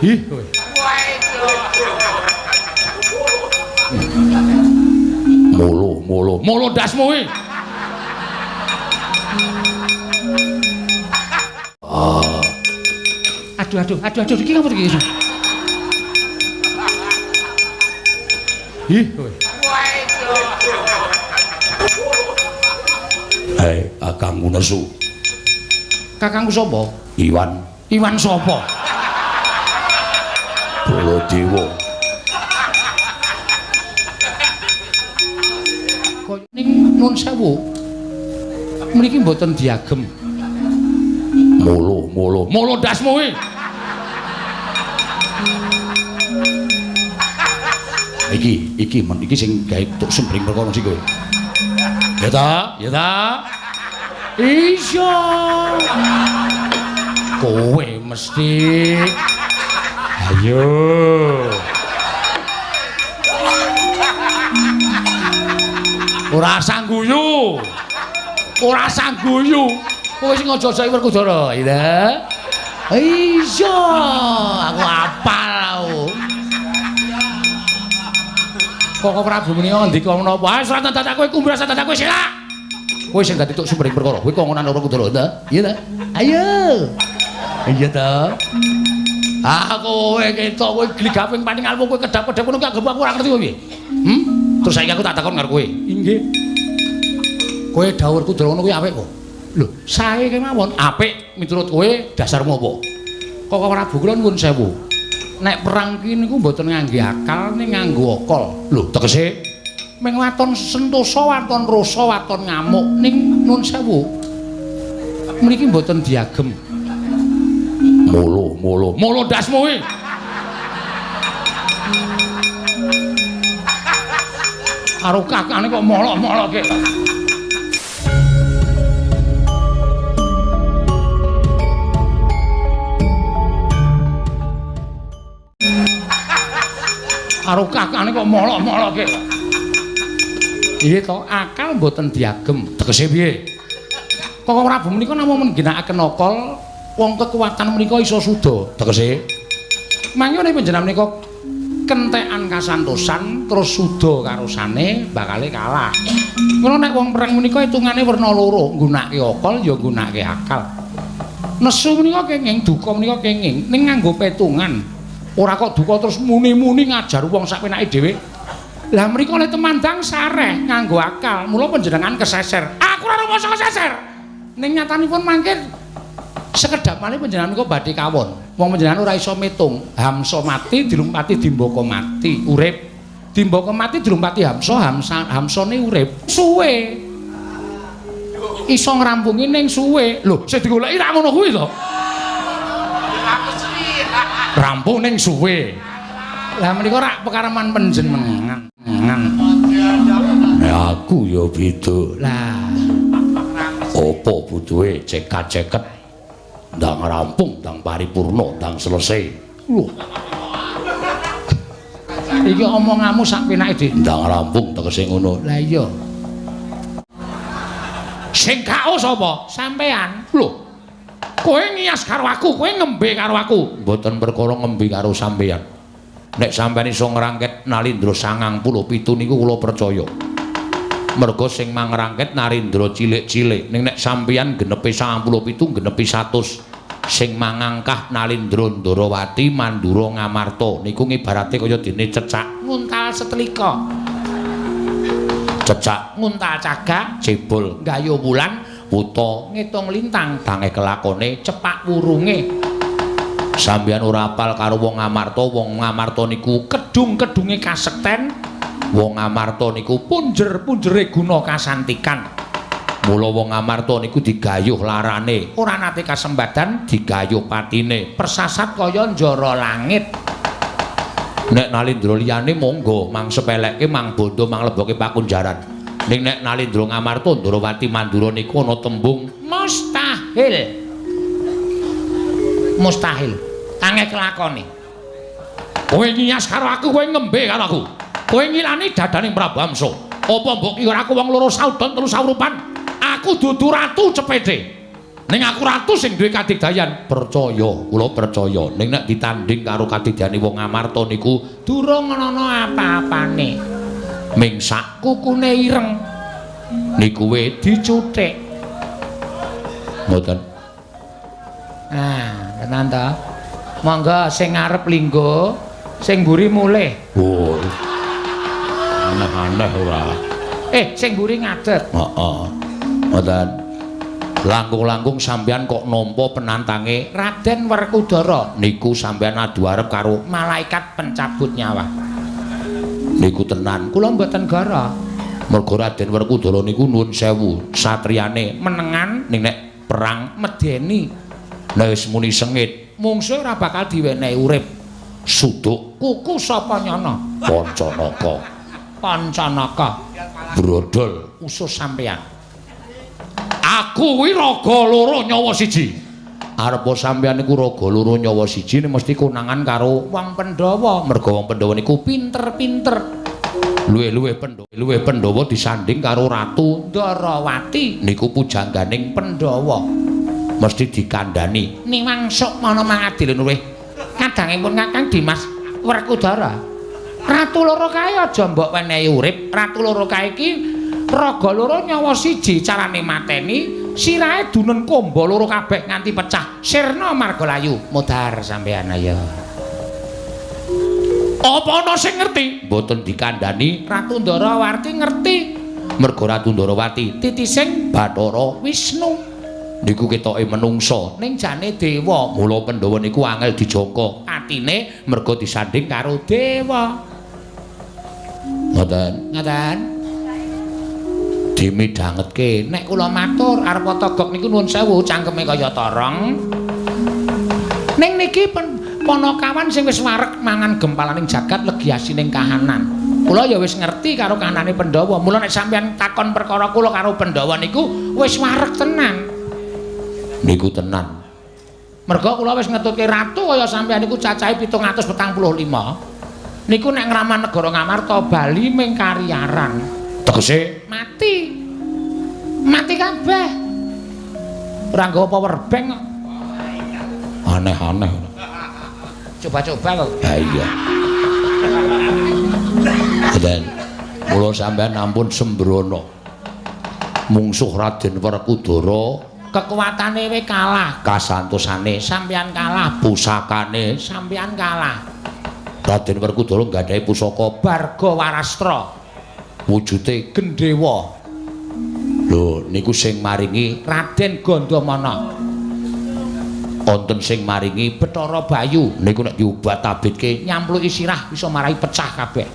Ih kowe. Molo, molo, molo ndasmu kuwi. Ah. Aduh, aduh, aduh, aduh, iki ngapa iki? Ih kowe. Hei, kakangku nesu. Kakangku sapa? Iwan. Iwan sapa? Baladewa. Kaya ning nun sewu. Mriki mboten diagem. Molo, molo, molo ndasmu kuwi. Iki, iki men iki sing gawe tuk sumbering perkara sing kowe. Ya ta? Ya ta? Iya. Kowe mesti. Ayo. Ora usah guyu. Ora usah guyu. Kowe sing aja-aja Werkudara, ya. Iya, aku apal aku. Koko Prabu menika ngendika menapa? Ah, serat dadak kowe kumbras dadak kowe selak. Kowe sing dadi tuk sumbering perkara, kowe kongonan Werkudara, ta? Iya ta? Ayo. Iya ta? Ah, kowe ketok kowe gligaping paningalmu kowe kedap-kedap ngono ki anggep aku ora ngerti kowe piye. Hmm? Terus saiki aku tak takon karo kowe. Inggih. Kowe dawuh Werkudara ngono kuwi apik kok. Lho, sae kemawon apik miturut kowe dasarmu apa? Koko Prabu kula nuwun sewu. Nek perang ki niku mboten ngangge akal ning nganggo akal. Lho, tegese ming waton sentosa, waton rasa, waton ngamuk ning nuwun sewu. Mriki mboten diagem. Molo, molo, molo ndasmu kuwi. Karo kakane kok molok-molokke. Karo kakane kok molok-molokke. Iya to, akal mboten diagem. Tegese piye? Koko Prabu menika namung mengginakaken akal, wong kekuatan menika iso suda. Tegese mangkane panjenengan menika kentekan kasantosan terus suda karosane bakale kalah. Mula nek wong perang menika hitungane werna loro, nggunakake akal ya nggunakake akal. Nesu menika kenging, duka menika kenging ning nganggo petungan. Ora kok duka terus muni-muni ngajar wong sak penake dhewe. Lah mriko oleh temandang sareh nganggo akal, mula panjenengan keseser. Aku ora rumangsa keseser. Ning nyatanipun mangke sekedhap malih panjenengan menika badhe kawon. Wong panjenengan ora iso mitung. Hamsa mati dilumpati Dimbaka mati, urip. Dimbaka mati dilumpati Hamsa, Hamsane urip. Suwe. Iso ngrampungi ning suwe. Lho, sing digoleki ra ngono kuwi to. Rampung ning suwe. Lah menika rak pekareman panjenengan. Nek aku ya beda. Lah, apa butuhe cekat-ceket ndang rampung, ndang paripurna, ndang selesai. Lho. Iki omonganmu sak penake, Dik. Ndang rampung tegese ngono. Lah iya. Sing KO sapa? Sampean. Lho. Kowe ngiyas karo aku, kowe ngembe karo aku. Mboten perkara ngembe karo sampean. Nek sampean iso ngrangket Nalindra 97 niku kula percaya. Merga sing mangrangket Narindra cilik-cilik. Ning nek sampeyan genepi 97 genepi 100. Sing mangangkah Nalindra Ndarawati Mandura Ngamarta niku ngibarate kaya dene cecak nguntal setlika. Cecak nguntal cagak, cebol gayo wulan, wuta ngitung lintang, tange kelakone cepak wurunge. Sampeyan ora apal karo wong Ngamarta, wong Ngamarta niku kedung-kedunge kasekten, wong Ngamarta niku punjer-punjere guna kasantikan. Mula wong Ngamarta niku digayuh larane, ora nate kasembadan, digayuh patine, persasat kaya njara langit. Nek Nalindra liyane monggo mang sepelekke, mang bondo, mang leboke pakunjaran. Ning nek Nalindra Ngamarta Ndarawati Mandura niku ana tembung mustahil. Mustahil. Angel kelakone. Kowe ngiyas karo aku, kowe ngembe karo aku. Kowe ngilani dadaning Prabu Hamsa. Apa mbok kira aku wong loro saudon telu saurupan? Aku dudu ratu cepete. Ning aku ratu sing duwe kadigdayan. Percaya, kula percaya. Ning nek ditanding karo kadigdayane wong Amarta niku durung ana apa-apane. Ming sak kukune ireng. Niku we dicuthik. Mboten. Nah, tenan to. Monggo sing ngarep linggo, sing mburi mulih. Oh. Aneh-aneh ora. Sing mburi ngadeg. Heeh. Mboten. Langkung-langkung sampeyan kok nampa penantange Raden Werkudara niku sampeyan adu arep karo malaikat pencabut nyawa. Niku tenan. Kula mboten gara. Mergo Raden Werkudara niku nuwun sewu, satriyane menengan ning nek perang medeni. Nek wis muni sengit, mungsuh ora bakal diwenehi urip. Suduk kuku sapa nyana? Pancanaka. Pancanaka. Brodol usus sampeyan. Aku kuwi raga loro nyawa siji. Arepa sampeyan niku raga loro nyawa siji mesti konangan karo wong Pandhawa. Mergo wong Pandhawa niku pinter-pinter. Luwih-luwih Pandhawa, luwih Pandhawa disanding karo Ratu Ndarawati niku pujangganing Pandhawa. Mesti dikandhani. Niwang sukmana mangadil luwih. Kadangipun Kakang Dimas Werkudara. Ratu loro kae aja mbok wenehi urip. Ratu loro kae iki raga loro nyawa siji, carane mateni sirahe dunen komba loro kabeh nganti pecah. Sirna margalayu. Modar sampeyan ayo. Apa ana sing ngerti? Mboten dikandhani. Ratu Ndarawati ngerti. Mergo Ratu Ndarawati titising Bathara Wisnu. Niku ketoke menungsa ning jane dewa. Mula Pandhawa niku angel dijangka atine mergo disanding karo dewa. Ngoten. Ngoten. Dimidhangetke. Nek kula matur arep togok niku nuwun sewu cangkeme kaya torong. Ning niki panakawan sing wis wareg mangan gempalaning jagat legi asining kahanan. Kula ya wis ngerti karo kahanane Pandhawa. Mula nek sampeyan takon perkara kula karo Pandhawa niku wis wareg tenan. Niku tenan. Mergo kula wis ngetutke ratu kaya sampeyan niku cacahe 745. Niku nek ngraman negara Ngamarta bali ming kariaran. Tegese mati. Mati kabeh. Ora nggawa power bank kok. Aneh-aneh. Coba-coba kok. Ha iya. Dan mula sampeyan ampun sembrono. Mungsuh Raden Werkudara kekuatane we kalah, kasantosane sampeyan kalah, pusakane sampeyan kalah. Raden Werkudara nggadahi pusaka Barga Warastra, wujude gendhewa. Lho niku sing maringi Raden Gandamana. Wonten sing maringi Bathara Bayu. Niku nek diobat-abitke nyampluki sirah bisa marai pecah kabeh.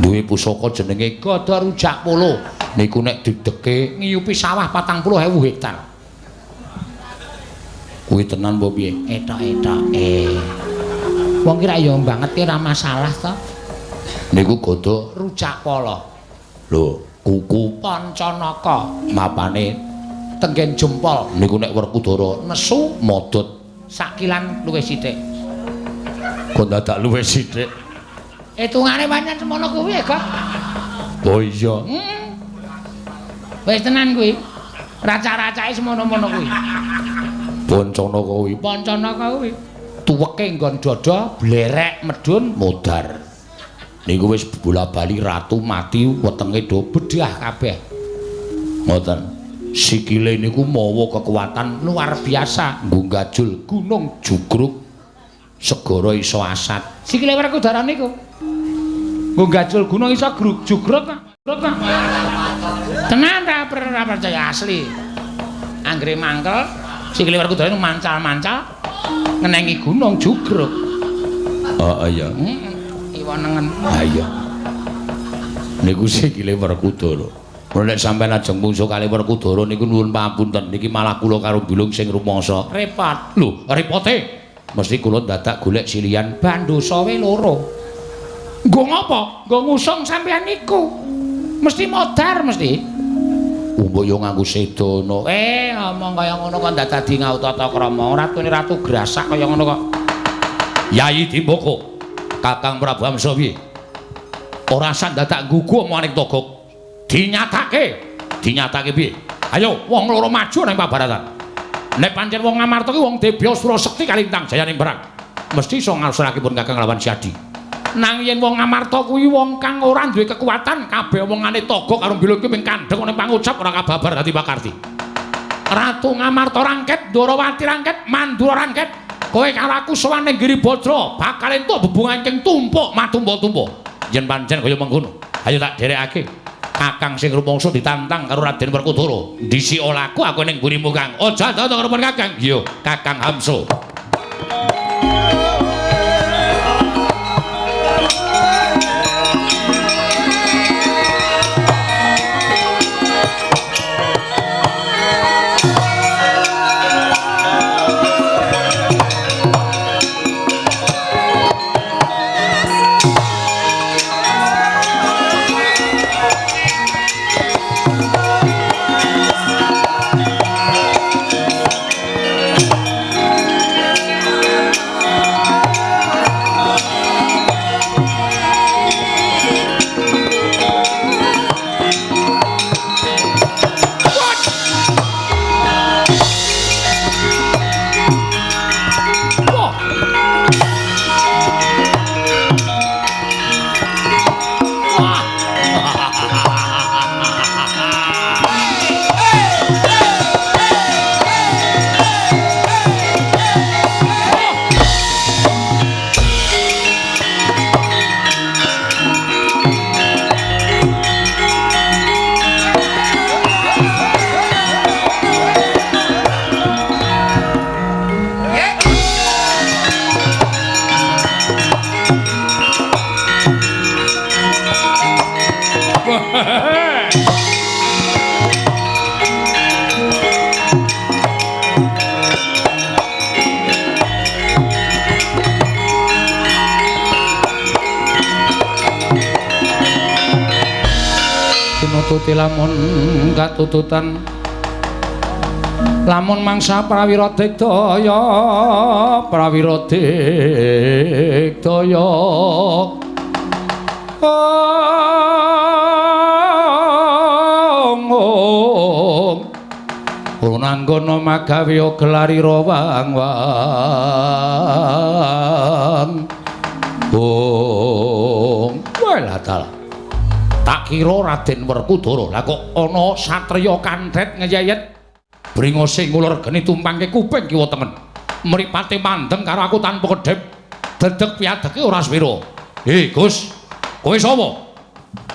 Duwe pusaka jenenge Gada Rujak Polo. Niku nek dideke ngiyupi sawah 40.000 hektar. Kuwi tenan apa piye? Etok-etoke. Wong ki ra ya banget ki ora masalah to. Niku Gada Rujak Polo. Lho, kuku Pancanaka mapane tenggen jempol. Niku nek Werkudara nesu modot sakilan luwih sithik. Kok dadak luwih sithik? Hitungane pancen semono kuwi ya, Kak. Oh iya. Wis tenan kuwi. Raca-racake semono-mono kuwi. Pancanaka kuwi. Pancanaka kuwi. Tuweke nggon dada blerek medhun modar. Niku wis bola-bali ratu mati wetenge do bedah kabeh. Ngoten. Sikile niku mawa kekuatan luar biasa, nggo gajul gunung jugruk segara iso asat. Sikile Werkudara niku nggo gajul gunung iso jugruk kok. Tenan ta ora percaya asli. Anggere mangkel sikile Werkudara mancal-mancal ngenengi gunung jugruk. Heeh iya. Iwa nengen. Ha iya. Niku sikile Werkudara. Nek sampeyan ajeng mungsuh kali Werkudara niku nuwun pamunten niki malah kula karo Bilung sing rumangsa repot. Lho, repote. Mesti kula dadak golek silian bandosa we loro. Nggo ngapa? Nggo ngusung sampeyan niku. Mesti modar mesti. Mbok yo nganggo sedana. Ngomong kaya ngono kok ndak dadi ngautata krama. Ratune ratu grasak kaya ngono kok. Yayi Dimboko, Kakang Prabu Amsa piye? Ora sah dadak nggugu omongane Togok. Dinyatake. Dinyatake piye? Ayo wong loro maju nang pabaratan. Nek pancen wong Ngamarta ki wong debya sura sekti kalintang jayaning perang. Mesti iso ngalusurake pun Kakang lawan Siadi. Nang yen wong Ngamarta kuwi wong kang ora duwe kekuatan, kabeh omongane Togok karo Bilung ki mung kandheng ana pangucap ora kababar dadi pakarti. Ratu Ngamarta rangket, Ndorowati rangket, Mandura rangket. Kowe karo aku sowan ning Giribadra bakal entuk bebungan ing tumpuk matumpa-tumpa. Yen pancen kaya mengkono, ayo tak derekake. Kakang sing rumangsa ditantang karo Raden Werkudara. Dhisik laku aku ning mburimu, Kang. Aja ado karo Kakang. Iya, Kakang Hamsa. Tinututi lamun katututan lamun mangsa prawira digdaya prawira digdaya ong Purnanggana magawe gelarira wang-wang ong welah dalah. Tak kira Raden Werkudara. Lah kok ana satriya kandhet ngeyeyet bringose ngulur geni tumpangke kuping kiwa tengen. Mripate mandeng karo aku tanpa kedhep. Dedeg piadege ora swira. "He, Gus, kowe sapa?"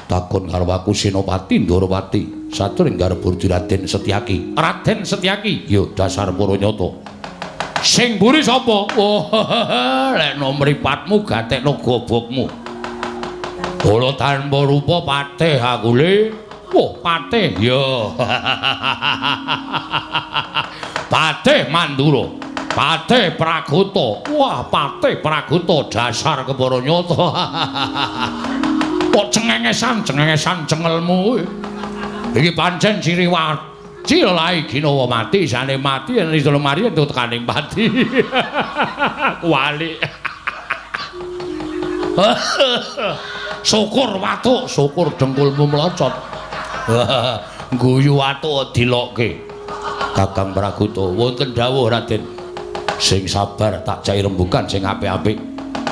Takon karo aku Senopati Ndorowati, saturing garba Raden Setyaki. "Raden Setyaki, ya dasar para nyata. Sing mburi sapa?" "Oh, lekno mripatmu gatekno gobokmu." Kula tanpa rupa patih aku le. Wah, patih ya. Patih Mandura. Patih Pragota. Wah, patih Pragota dasar kepara nyata. Kok cengengesan, cengengesan cengelmu. Iki pancen ciri waci lelahi ginawa mati, sane mati yen iso lemari entuk tekaning pati. Kuwalik. Syukur watuk, syukur dengkulmu mlocot. Guyu watuk dilokke. Kakang Pragota, wonten dawuh Raden. Sing sabar tak jai rembugan sing apik-apik.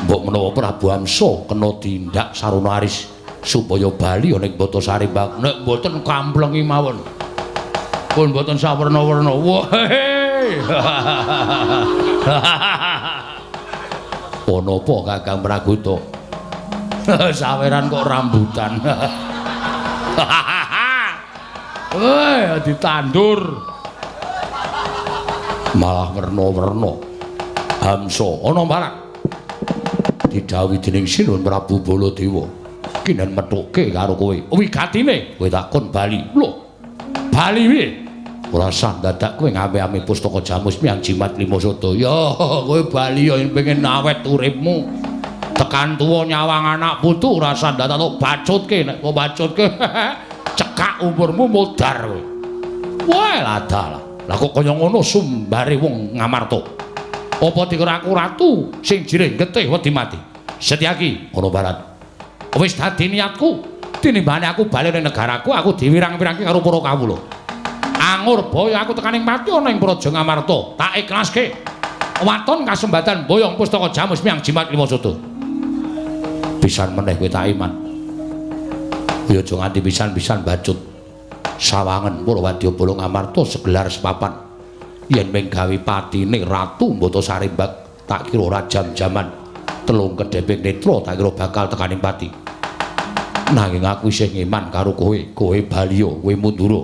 Mbok menawa Prabu Hamsa kena tindak sarana aris supaya bali ana ing Batasari. Nek mboten kamplengi mawon. Pun mboten sawerna-werna. Wah. Ana apa Kakang Pragota? Saweran kok rambutan. Weh, ditandur. Malah werna-werna. Hamsa ana marak. Didhawuhi dening Sinuhun Prabu Baladewa. Kinen methuke karo kowe. Wigatine kowe takon bali. Lho, bali piye? Ora sah dadak kowe ngame-ame pustaka Jamus miyang jimat lima sada. Ya, kowe bali ya pengen awet uripmu. Tekan tuwa nyawang anak putu ora sah dadak tok bacutke. Nek kok bacutke cekak umurmu modar kowe. Wah, ladalah. Lah kok kaya ngono sumbare wong Ngamarta. Apa dikira aku ratu sing jirih getih wedi mati? Setyaki ana barat. Wis dadi niatku tinimbane aku bali ning negaraku, aku diwirang-wirangke karo para kawula. Angurbaya aku tekaning pati ana ing Praja Ngamarta. Tak ikhlaske. Waton kasembatan boyong pustaka Jamus Miang Jimat Lima Suta. Pisan meneh kowe tak iman. Ya aja nganti pisan-pisan bacut. Sawangen para wadyabala Ngamarta segelar sepapan. Yen mung gawe patine Ratu Mbata Sarimbak tak kira ora jam-jaman telung kedheping netra tak kira bakal tekaning pati. Nanging aku isih ngiman karo kowe, kowe baliya, kowe mundura.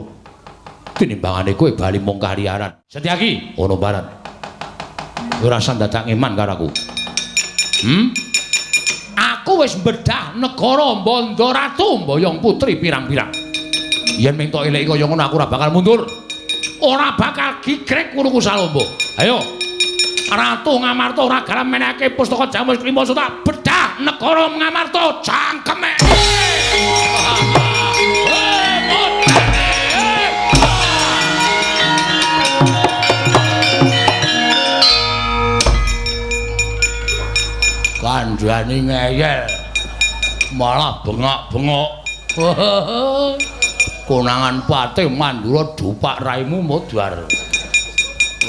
Tinimbangane kowe bali mung kaliaran. Setyaki, ana baran. Ora usah dadak ngiman karo aku. Aku wis mbedah negara Mbanda Ratu mboyong putri pirang-pirang. Yen mung tok eleki kaya ngono aku ora bakal mundur. Ora bakal gigrek wuruku Salombo. Ayo. Ratu Ngamarta ora garam menehake pustaka Jamus Klima Suta bedah negara Ngamarta cangkeme. Kandhane ngeyel malah bengak-bengok. Konangan patih Mandura dupak raimu modar.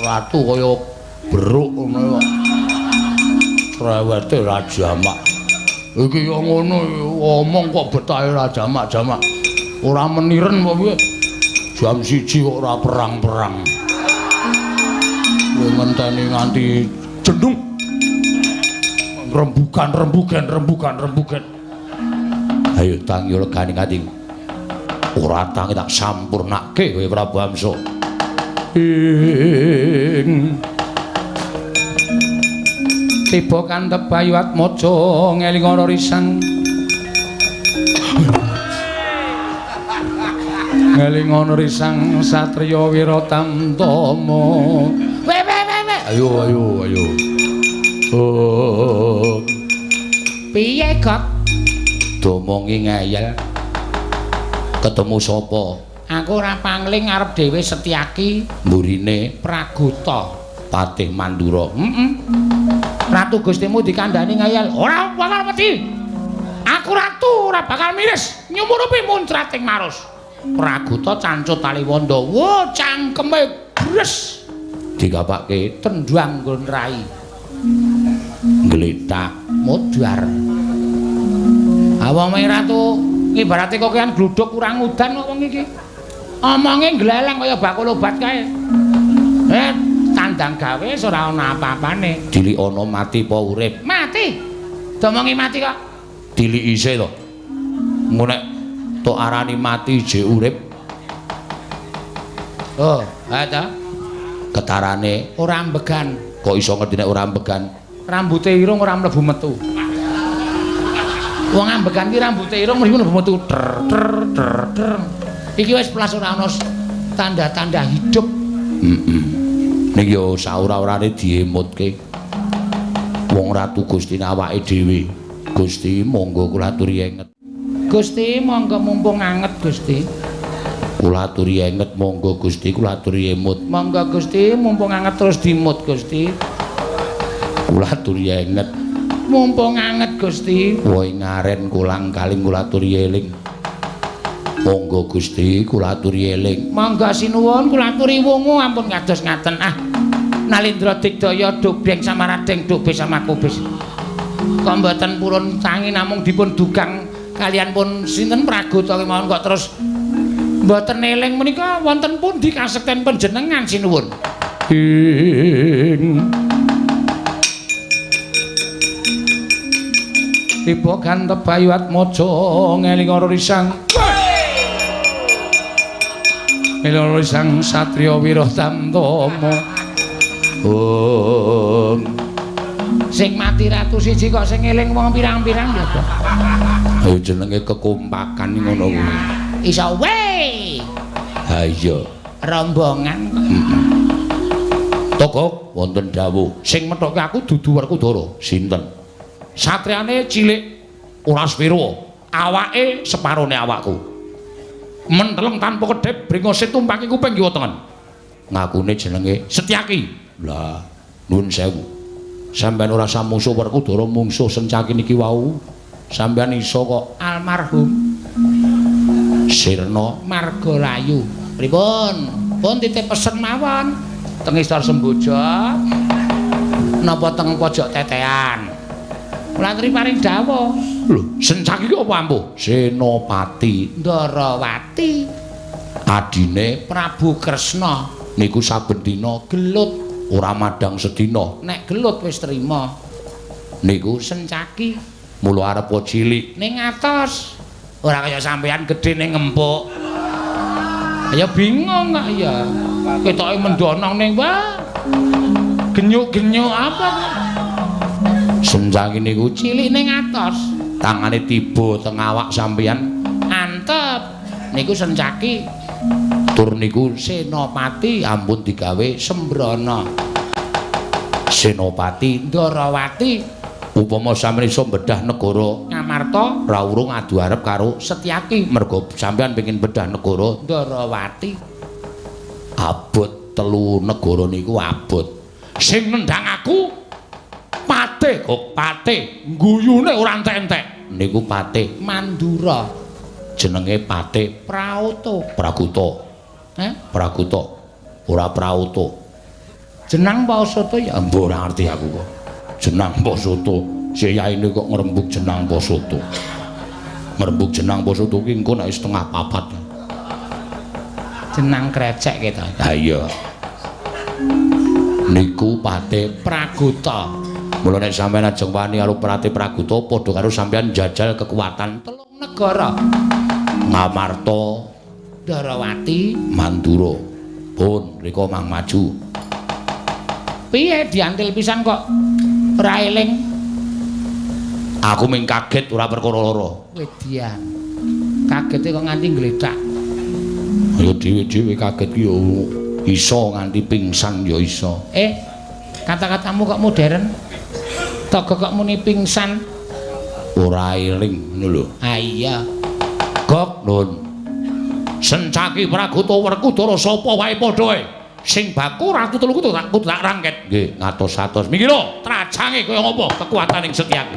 Ratu kaya beruk ngono kok. Crewete ra jamak. Iki ya ngono omong kok betahe ra jamak-jamak. Ora meniren apa piye? Jam 1 kok ora perang-perang. Kowe ngenteni nganti jendung. Rembugan, rembugan, rembugan, rembugan. Ayo tangi legane ati. Ora tangi tak sampurnake kowe Prabu Amsa. Ing tiba kantep Bayu Atmaja ngeling ana risang. Ngeling ana risang satriya Wiratamtama. We we we we. Ayo ayo ayo. Oh. Piye, Gok? Domongi ngeyel. Ketemu sapa? Aku ora pangling arep dhewe Setyaki mburine Pragota Patih Mandura. Heeh. Ratu Gustimu dikandhani ngeyel. Ora bakal wedi. Aku ratu ora bakal miris nyumurupi muncrat ing marus. Pragota cancut taliwondo. Wo cangkeme bres. Digapake tendang nggon rai. Glethak modar. Awong ratu ibarate kokean gluduk kurang udan kok wong iki. Omonge gleleng kaya bakul obat kae. Tandang gawe ora ana apa-apane. Dilik ana mati apa urip? Mati. Domongi mati kok. Dilik isih to. Engko nek tok arani mati jek urip. Oh, ha ta? Ketarane ora ambegan. Kok iso ngerti nek ora ambegan? Rambute irung ora mlebu metu. Wong ambegan ki rambute irung mlebu metu. Ter ter ter ter. Iki wis plas ora ana tanda-tanda hidup. Heeh. Ning yo saura-urane diemutke. Wong Ratu Gusti awake dhewe. Gusti monggo kula aturi enget. Gusti monggo mumpung anget Gusti. Kula aturi enget monggo Gusti kula aturi emut. Monggo Gusti mumpung anget terus dimut Gusti. Kula aturi enget. Mumpung anget Gusti. Wohe ngaren kulang kaling kula aturi eling. Monggo Gusti kula aturi eling. Monggo sinuwun kula aturi wungu ampun kados ngaten. Ah. Nalindra digdaya dobeng samaradeng dobe samakubis. Kok mboten purun tangi namung dipun dugang kalian pun sinten Pragota kemawon kok terus mboten eling menika wonten pundi kasekten panjenengan sinuwun. Ing tiba gantep Bayu Atmaja ngeling ana risang. Ngeling risang satriya Wiratamtama. Oh. Sing mati ratu siji kok sing eling wong pirang-pirang ya, Dok. Ayo jenenge kekompakan ngono kuwi. Iso we. Ha iya. Rombongan. Heeh. Togok wonten dawuh, sing methoke aku dudu Werkudara. Sinten? Satriyane cilik ora sepiro, awake separone awakku. Menteleng tanpa kedhep bringose tumpaki kuping kiwa tengen. Ngakune jenenge Setyaki. Lah, nuwun sewu. Sampeyan ora samusuh Werkudara mungsuh Sencaki niki wau. Sampeyan iso kok almarhum Sirna Margalayu. Pripun? Pun titip pesen mawon. Teng Istor Semboja. Napa teng pojok tetean. Kula paring dawuh. Lho, Sencaki ki apa ampuh? Senopati Ndarawati. Adine Prabu Kresna niku saben dina gelut ora madang sedina. Nek gelut wis trima. Niku Sencaki mula arep cilik ning atos. Ora kaya sampean gedhe ning ngempuk. Ya bingung kok ya. Ketoke mendonong ning wah. Genyuk-genyuk apa kok. Sencaki niku cilik ning atos. Tangane tiba teng awak sampeyan antep. Niku Sencaki. Tur niku Senopati ampun digawe sembrono. Senopati Ndarawati upama sampeyan iso bedah negara Ngamarta ra urung adu arep karo Setyaki mergo sampeyan pengin bedah negara Ndarawati. Abot telu negara niku abot. Sing nendang aku Patih kok Patih guyune ora entek-entek niku Patih Mandura jenenge Patih Praoto. Praguta. Heh? Praguta ora Praoto. Jenang apa soto ya? Mbok ora ngerti aku kok. Jenang apa soto? Siyaine kok ngrembug jenang apa soto. Ngrembug jenang apa soto ki engko nek 3:30. Jenang krecek gitu. Ha iya. Niku Patih Praguta. Mula nek sampeyan ajeng wani karo Patih Praguta padha karo sampeyan njajal kekuatan telung negara. Ngamarta, Ndarawati, Mandura. Pun rika mang maju. Piye diantil pisan kok ora eling? Aku ming kaget ora perkara lara. Wedian. Kagete kok nganti ngglethak. Ya dhewe-dhewe kaget ki ya iso nganti pingsan ya iso. Kata-katamu kok modern? Togo kok muni pingsan? Ora eling ngono lho. Ha iya. Gok nun. Sencaki Praguta Werkudara sapa wae padha ae. Sing baku ratu telu kudu tak rangket. Nggih, ngatos-atos. Mikira trajange kaya ngapa kekuatan ing Setyaki.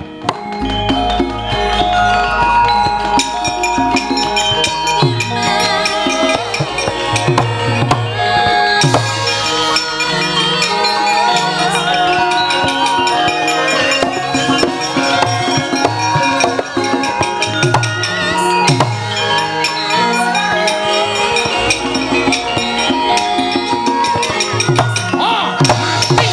Oh, mati.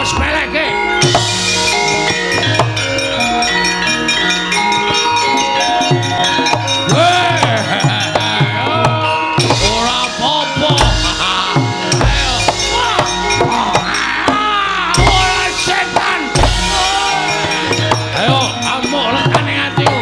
Sepeleke. Ora apa-apa. Ayo. Ora setan. Ayo, amuk lekane atiku.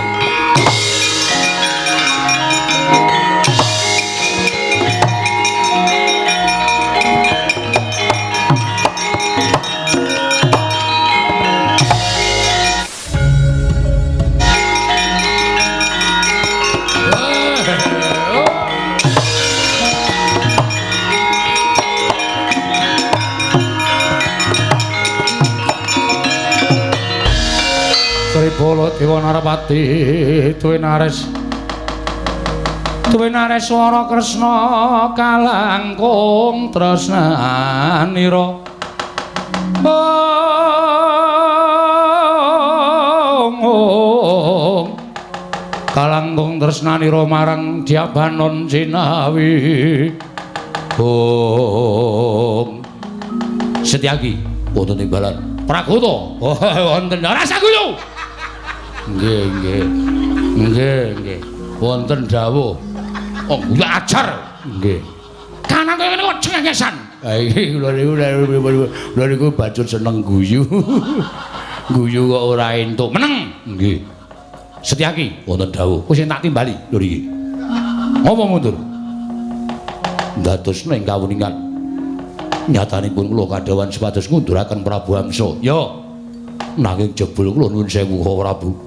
Sribala Dewa Narapati tuwinares tuwinares swara Kresna kalangkung tresnanira. Ong kalangkung tresnanira marang Dyabanon Jinawi. Ong Setyaki wonten timbalan Pragoto. Oh, wonten rasa guyu. Nggih, nggih. Nggih, nggih. Wonten dawuh. Oh, guyu ajar. Nggih. Kanan kaya ngene kok cengengesan. Ha iki kula niku bacut seneng guyu. Guyu kok ora entuk. Meneng. Nggih. Setyaki wonten dawuh. Wis tak timbali lho iki. Ngopo mundur? Ndadosna ing kawuningan. Nyatanipun kula kadhawan supados ngunduraken Prabu Hamsa. Ya. Nanging jebul kula nuwun sewu Prabu.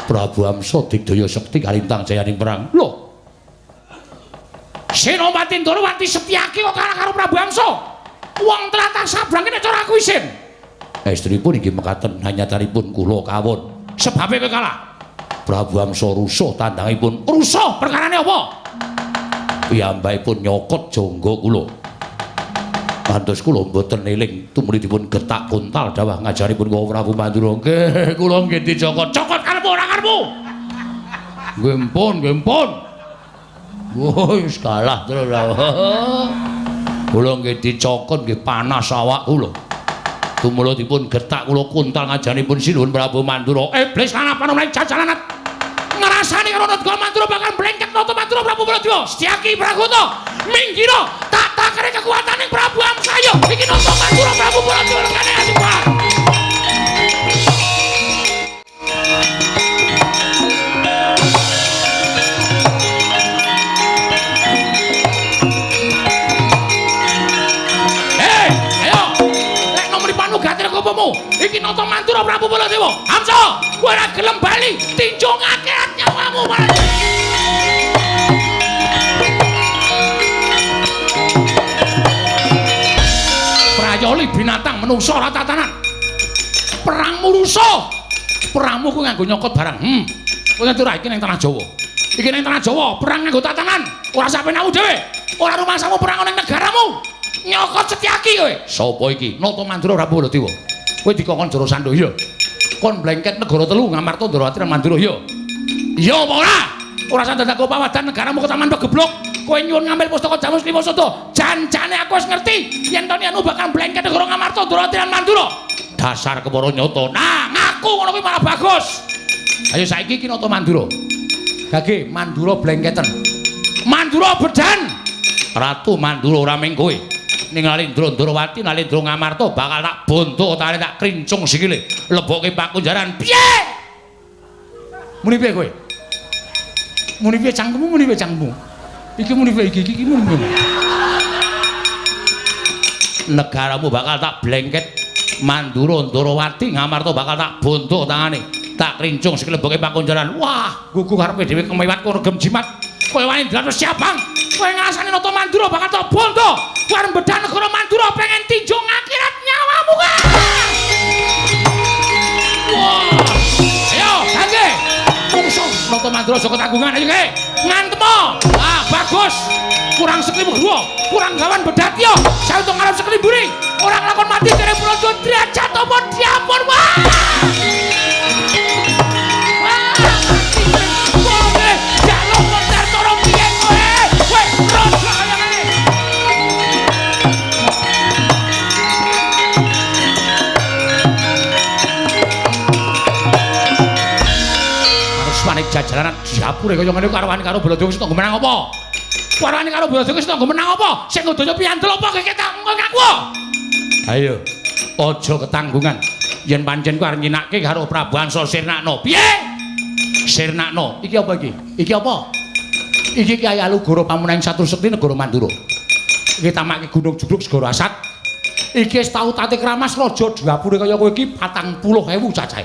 Prabu Hamsa digdaya sekti kalintang jayaning perang. Lho. Senopati Ndorowati Setyaki kok kalah karo Prabu Hamsa. Wong tlatah sabrang kene cara aku isin. Estripun inggih mekaten nyatanipun kula kawon. Sebabe kowe kalah. Prabu Hamsa rusuh tandangipun. Rusuh perkarane apa? Piyambakipun nyokot jangga kula. Kantos kula mboten eling tumuli dipun getak kontal dawah ngajaripun Kang Prabu Mandura. Nggih, kula nggih dicokot. Cokot karepmu ora karepmu. Nggih mpun, nggih mpun. Wah, wis kalah terus. Kula nggih dicokot nggih panas awak kula. Tumula dipun getak kula kontal ngajaripun Sinuhun Prabu Mandura. Iblis lan panunan jajalanat. Ngrasani karo Nata Mandura bakal blengket Nata Mandura Prabu Baladewa. Setyaki Pragoto minggiro tak takere kekuatane Prabu Hamsa yo. Iki Nata Mandura Prabu Baladewa lekane atiku. Hei, ayo. Lek nomor panu gatir kopomu. Iki Nata Mandura Prabu Baladewa. Hamsa, kowe ora gelem bali, tinjung akhirat nyawamu marang. Prayoli binatang menungso ora tatanan. Perangmu rusuh. Perangmu kuwi nganggo nyokot barang. Kowe ngerti ora iki ning tanah Jawa. Iki ning tanah Jawa, perang nganggo tatanan. Ora sapenamu dhewe. Ora rumangsamu perang ning negaramu. Nyokot Setyaki kowe. Sapa iki? Nata Mandura Prabu Baladewa. Kowe dikongkon Jarasandha iya. Kon blengket negara telu Ngamarta Ndrawati lan Mandura iya. Iya apa ora? Ora usah dadak pawadan negaramu ketaman pegeblok. Kowe nyuwun ngambil pustaka Jamus Lima Sada. Janjane aku wis ngerti yen to anu bakal blengket negara Ngamarta Ndrawati lan Mandura. Dasar kepara nyata. Nah, ngaku ngono kuwi malah bagus. Ayo saiki iki Nata Mandura. Gage Mandura blengketen. Mandura bedan. Ratu Mandura ora ming kowe. Ning Nalindra Ndrawati, Nalindra Ngamarta bakal tak bonto tare tak krincung sikile. Lebokke pakunjaran. Piye? Muni piye kowe? Muni piye cangkemmu, muni piye cangkemmu? Iki muni piye iki iki muni piye? Negaramu bakal tak blengket Mandura Ndrawati Ngamarta bakal tak bonto tangane. Tak krincung sikile lebokke pakunjaran. Wah, gugu karepe dhewe kemewat kono regem jimat. Kowe wani dratos siapang. Kowe ngrasani Nata Mandura bakal tak bonto. Kowe arep bedah negara Mandura pengen tinjung akhirat nyawamu kan. Wah. Ayo, gangge. Mungsuh Nata Mandura aja ketanggungan ayo ge. Ngantemo. Ah, bagus. Kurang seklimu gua, kurang gawan bedatyo. Sautung arep seklimburi. Ora nglakon mati dereng pulau derajat apa diampun. Wah. Wah, mati. Jaluk kontar toro piye kowe? Kowe rojo kaya ngene. Jajalanan diapure kaya ngene karo wani karo Baladewa wis tanggo menang apa? Wani karo Baladewa wis tanggo menang apa? Sing ngudaya piyandel apa kowe ketak aku? Ayo, aja ketanggungan. Yen pancen ku arep nyinake karo Prabu Hamsa sirnakno. Piye? Sirnakno. Iki apa iki? Iki apa? Iki Kyai Alugoro pamunahing Satru Sekti Negara Mandura. Iki tamake Gunung Jugruk Segara Asat. Iki wis tau tate kramas raja dapure kaya kowe iki 40.000 cacahe.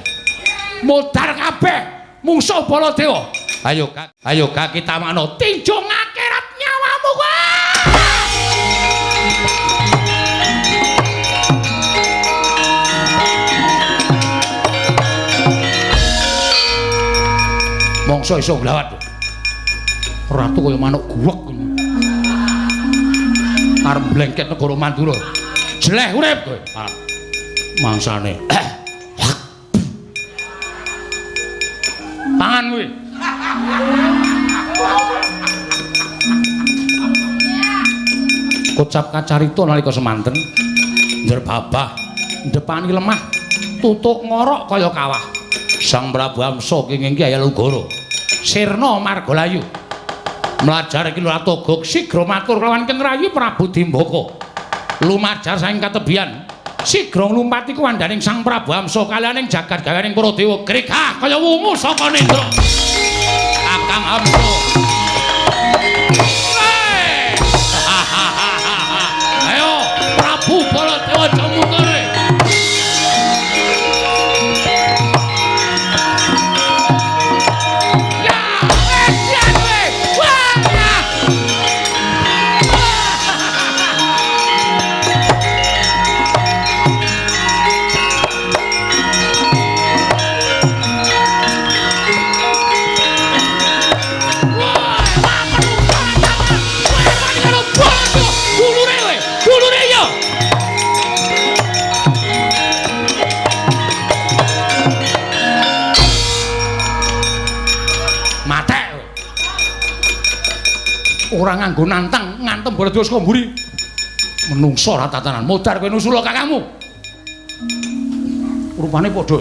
Modar kabeh mungsuh Baladewa. Ayo ayo kaki tamakno tinjung akhirat nyawamu kowe. Mongso iso nglawat. Ratu kaya manuk guwek ngono. Arep blengket negara Mandura. Jeleh urip kowe. Mangsane. Pangan kuwi. Kocap kacarita nalika semanten njerbabah ndepani lemah tutuk ngorok kaya kawah. Sang Prabu Hamsa kenging Kyai Alugoro sirna margalayu mlajar iki Latogog sigra matur kelawan Keng Rayi Prabu Dimbaka lumajar saking katebian sigra nglumpati kuwandaning Sang Prabu Hamsa kaliyaning jagat gawening para dewa gregah kaya wungu saka nendra Kakang Hamsa. Ayo Prabu Baladewa jamukare. Ora nganggo nantang, ngantem Baladewa saka mburi. Menungso ora tatanan, modar kowe nusula kakangmu. Rupane padha.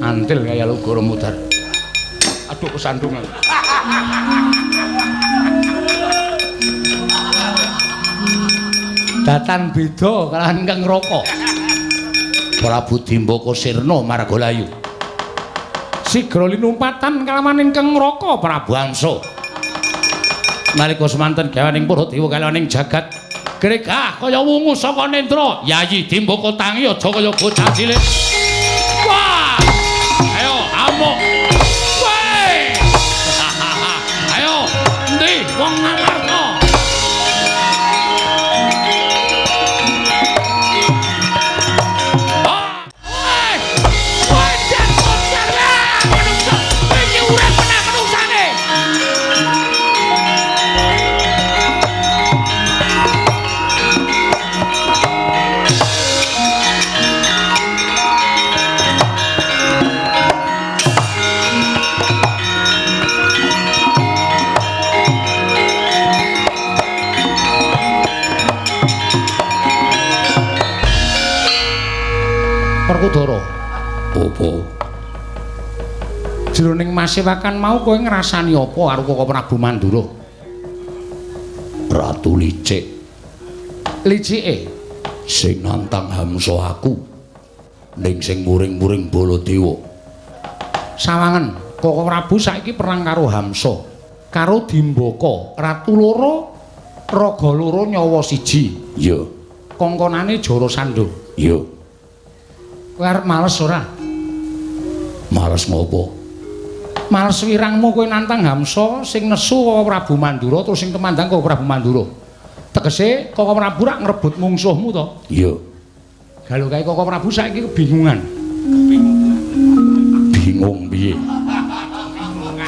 Antil kaya Alugoro modar. Aduh kesandungan. Datan beda kalahan Kang Raka. Prabu Dimbaka sirna margalayu. Sigra linumpatan kalawan ingkang Raka Prabu Hamsa. Nalika semanten gawaning para dewa kalawaning jagat gregah kaya wungu saka nendra. Yayi Dimbaka tangi aja kaya bocah cilik. Wah! Ayo amuk. Weh! Ayo endi wong Ngamarta? Werkudara. Apa? Jroning masewakan mau kowe ngrasani apa karo Koko Prabu Mandura? Ratu licik. Licike sing nantang Hamsa aku ning sing muring-muring Baladewa. Sawangen, Koko Prabu saiki perang karo Hamsa, karo Dimbaka, ratu loro, raga loro nyawa siji. Iya. Kongkonane Jarasandha. Iya. Kowe arep males ora? Males ngopo? Males wirangmu kowe nantang Hamsa sing nesu Koko Prabu Mandura terus sing temandang Koko Prabu Mandura. Tegese Koko Prabu rak ngrebut mungsuhmu to? Iya. Galo kae Koko Prabu saiki kebingungan. Bingung piye?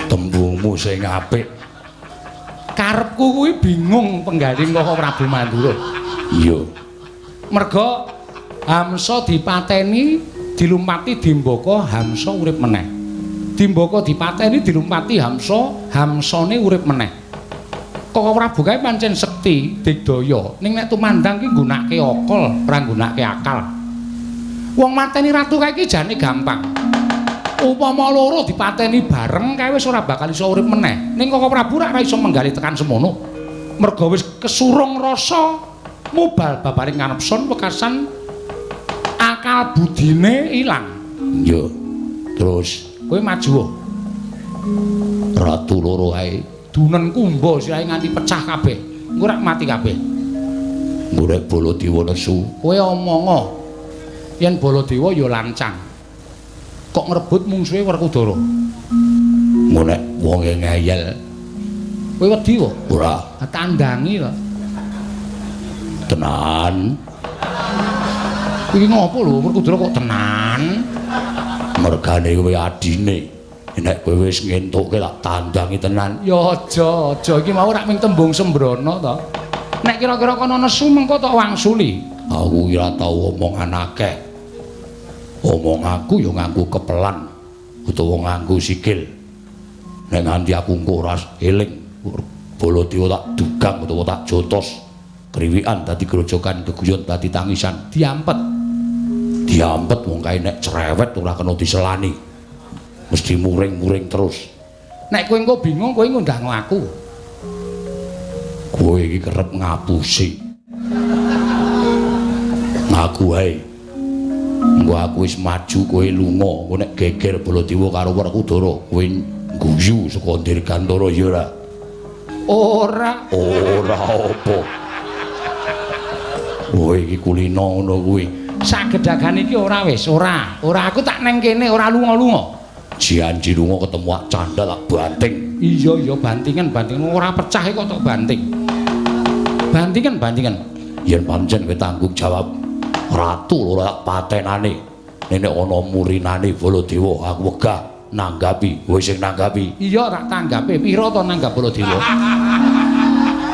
Tembungmu sing apik. Karepku kuwi bingung penggaling Koko Prabu Mandura. Iya. Merga Hamsa dipateni, dilumpati Dimbaka, Hamsa urip meneh. Dimbaka dipateni, dilumpati Hamsa, Hamsane urip meneh. Koko Prabu kae pancen sekti, digdaya. Ning nek tumandang ki nggunakake akal, ora nggunakake akal. Wong mateni ratu kae iki jane gampang. Upama loro dipateni bareng kae wis ora bakal iso urip meneh. Ning Koko Prabu ora iso menggali tekan semono. Merga wis kesurung rasa mubal babaring kanepson wekasan akal budine ilang. Iya. Terus kowe maju. Ratu loro ae dunen kumba sirahe nganti pecah kabeh. Engko rak mati kabeh. Golek Baladewa nesu. Kowe omongo. Yen Baladewa ya lancang. Kok ngrebut mungsuhe Werkudara? Golek wonge ngeyel. Kowe wedi kok? Ora. Tandangi to. Tenan. Iki ngopo lho Werkudara kok tenan? Mergane kowe adine. Nek kowe wis ngentukke tak tandangi tenan. Ya aja, aja iki mau rak ming tembung sembrono to. Nek kira-kira kono nesu mengko tok wangsuli. Aku ora tau omongan akeh. Omong aku ya nganggo kepelan utawa nganggo sikil. Nek nganti aku engko ora eling Baladewa tak dugang utawa tak jotos. Kriwikan dadi grojogan, geguyon dadi tangisan. Diampet. Diampet wong kae nek cerewet ora kena diselani. Mesti muring-muring terus. Nek kowe engko bingung kowe ngundang aku. Kowe iki kerep ngapusi. Ngaku ae. Engko aku wis maju kowe lunga, engko nek geger Baladewa karo Werkudara, kowe guyu saka Dirgantara ya ora? Ora. Ora apa. Kowe iki kulino ngono kuwi. Sak gedhagan iki ora wis, ora. Ora aku tak neng kene ora lunga-lunga. Janji lunga ketemu ak candha tak banting. Iya iya bantingan bantingan ora pecah kok tok banting. Bantingan bantingan. Yen pancen kowe tanggung jawab ratu ora tak patenane. Nek ana murinane Baladewa aku wegah nanggapi. Kowe sing nanggapi. Iya tak tanggape. Pira to nanggap Baladewa?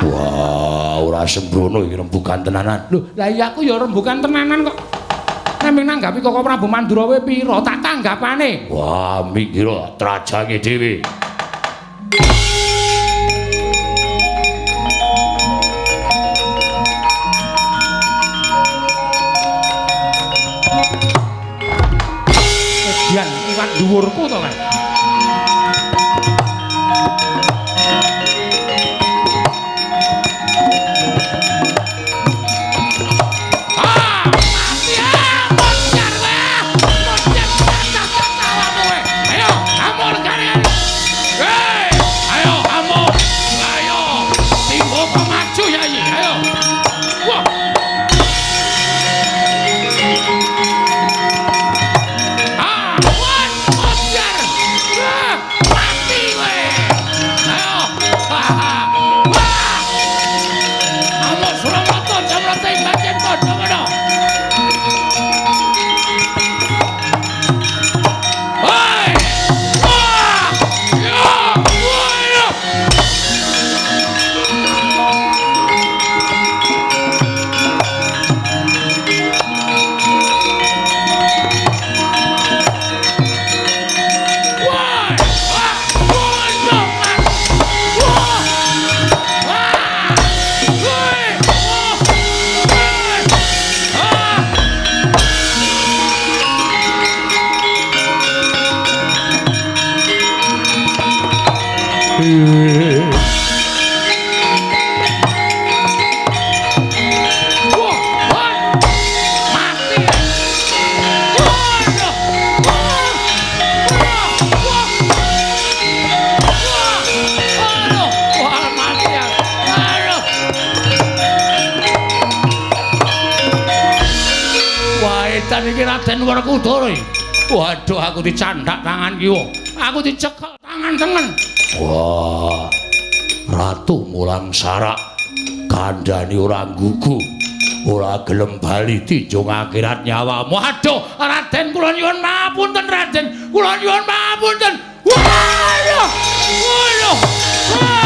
Wah, ora sembrono iki rembugan tenanan. Lho, lah iya aku ya rembugan tenanan kok. Nek nanggapi Koko Prabu Mandura kowe pira? Tak tanggapane. Wah, minggir trajange dhewe. Edian liwat dhuwurku to, Mas. Werkudara. Waduh aku dicandak tangan kiwa. Aku dicekel tangan tengen. Wah. Ratu mulang sarak kandhani ora nggugu. Ora gelem bali tinjung akhirat nyawamu. Waduh, Raden kula nyuwun mapunten Raden. Kula nyuwun mapunten. Waduh. Waduh. Wah.